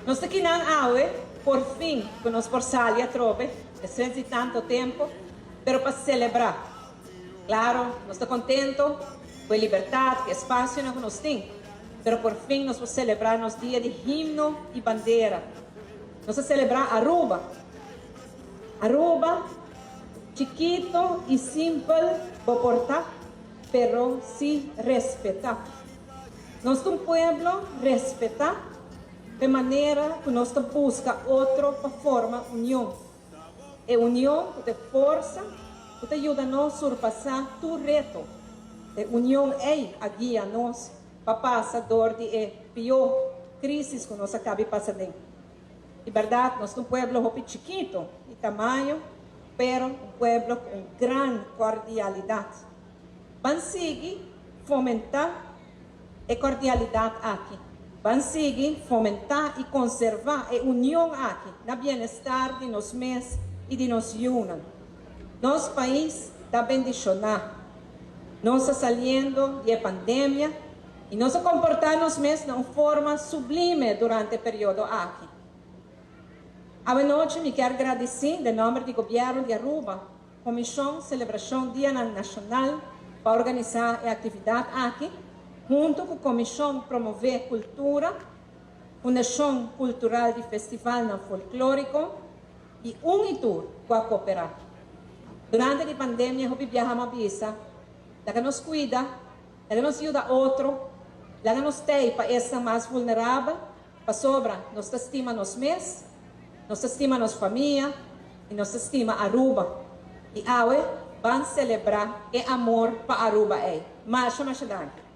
Nos ta akinan awe, por fin, cu nos por sali atrobe, despues di tanto tempo, pero pa celebra. Claro, nos ta contento cu e libertad, cu e espacio cu nos tin, pero por fin nos por celebra nos dia di himno y bandera. Nos ta celebra Aruba. Aruba, chikito y simpel, bo por ta, pero si respeta. Nos ta un pueblo respeta, di manera cu nos ta busca otro pa forma union. E union cu ta forsa, cu ta yuda nos surpasa tur reto. E union ey a guia nos pa pasa door di e pio crisis cu nos a caba di pasa den. Di berdad, nos ta un pueblo hopi chikito di tamaño, pero un pueblo cu gran cordialidad. Ban sigui fomenta e cordialidad aki. Ban sigui fomenta y conserva e union aki, na bienestar di nos mes y di nos yiunan. Nos pais ta bendiciona. Nos ta saliendo di pandemia y nos a comporta nos mes di un forma sublime durante e periodo aki. Anochi mi kier gradici na nomber di Gobierno di Aruba, Comision Celebracion Dia Nacional, pa organisa e actividad aki, hunto cu Comision Promove Cultura, Fundacion Cultural di Festival Folklorico y Unitur cu a coopera. Durante e pandemia, hopi biaha m'a bisa, laga nos cuida, laga nos yuda otro, laga nos tey pa esnan mas vulnerabel, pasobra, nos stima nos mes, nos stima nos famia y nos stima Aruba. Y awe, ban celebra e amor pa Aruba ey. Masha, masha danki.